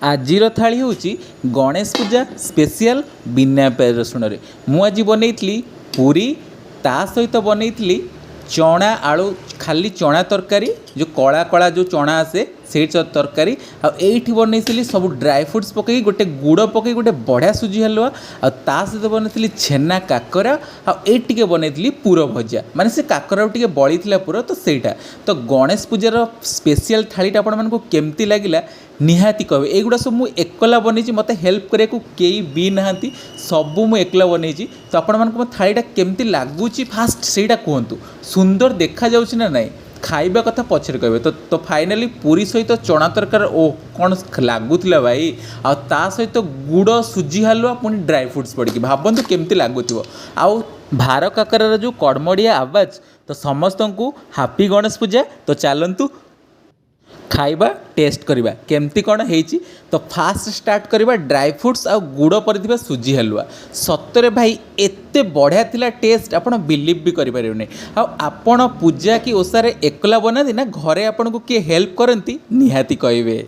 ଆଜିର ଥାଳି ହେଉଛି ଗଣେଶ ପୂଜା ସ୍ପେଶିଆଲ ବିନା ପିଆଜ ରସୁଣରେ। ମୁଁ ଆଜି ବନେଇଥିଲି ପୁରୀ, ତା ସହିତ ବନେଇଥିଲି ଚଣା ଆଳୁ, ଖାଲି ଚଣା ତରକାରୀ, ଯେଉଁ କଳା କଳା ଯେଉଁ ଚଣା ଆସେ, ସେଇ ତରକାରୀ। ଆଉ ଏଇଠି ବନେଇଥିଲି ସବୁ ଡ୍ରାଏ ଫ୍ରୁଟ୍ସ ପକେଇକି, ଗୋଟେ ଗୁଡ଼ ପକେଇ ଗୋଟେ ବଢ଼ିଆ ସୁଜି ହାଲୁଆ। ଆଉ ତା ସହିତ ବନେଇଥିଲି ଛେନା କାକରା। ଆଉ ଏଇଠି ଟିକେ ବନେଇଥିଲି ପୁର ଭଜା, ମାନେ ସେ କାକରାରୁ ଟିକେ ବଳିଥିଲା ପୁର, ତ ସେଇଟା। ତ ଗଣେଶ ପୂଜାର ସ୍ପେଶିଆଲ ଥାଳିଟା ଆପଣମାନଙ୍କୁ କେମିତି ଲାଗିଲା, ନିହାତି କହିବେ। ଏଇଗୁଡ଼ା ସବୁ ମୁଁ ଏକଲା ବନେଇଛି, ମୋତେ ହେଲ୍ପ କରିବାକୁ କେହି ବି ନାହାନ୍ତି, ସବୁ ମୁଁ ଏକଲା ବନେଇଛି। ତ ଆପଣମାନଙ୍କୁ ମୋ ଥାଳିଟା କେମିତି ଲାଗୁଛି, ଫାଷ୍ଟ ସେଇଟା କୁହନ୍ତୁ। ସୁନ୍ଦର ଦେଖାଯାଉଛି ନା ନାହିଁ? ଖାଇବା କଥା ପଛରେ କହିବେ। ତ ଫାଇନାଲି ପୁରୀ ସହିତ ଚଣା ତରକାରୀ, ଓ କ'ଣ ଲାଗୁଥିଲା ଭାଇ! ଆଉ ତା ସହିତ ଗୁଡ଼ ସୁଜି ହାଲୁଆ, ପୁଣି ଡ୍ରାଏ ଫ୍ରୁଟ୍ସ ପଡ଼ିକି, ଭାବନ୍ତୁ କେମିତି ଲାଗୁଥିବ। ଆଉ ଭାର କାକରାର ଯେଉଁ କଡ଼ମଡ଼ିଆ ଆବାଜ! ତ ସମସ୍ତଙ୍କୁ ହାପି ଗଣେଶ ପୂଜା। ତ ଚାଲନ୍ତୁ, ଖାଇବା ଟେଷ୍ଟ କରିବା, କେମିତି କ'ଣ ହେଇଛି। ତ ଫାଷ୍ଟ ଷ୍ଟାର୍ଟ କରିବା ଡ୍ରାଏ ଫ୍ରୁଟ୍ସ ଆଉ ଗୁଡ଼ ପଡ଼ିଥିବା ସୁଜି ହାଲୁଆ। ସତରେ ଭାଇ, ଏତେ ବଢ଼ିଆ ଥିଲା ଟେଷ୍ଟ, ଆପଣ ବିଲିଭ୍ ବି କରିପାରିବେନି। ଆଉ ଆପଣ ପୂଜା କି ଓଷାରେ ଏକଲା ବନାନ୍ତି ନା ଘରେ ଆପଣଙ୍କୁ କିଏ ହେଲ୍ପ କରନ୍ତି, ନିହାତି କହିବେ।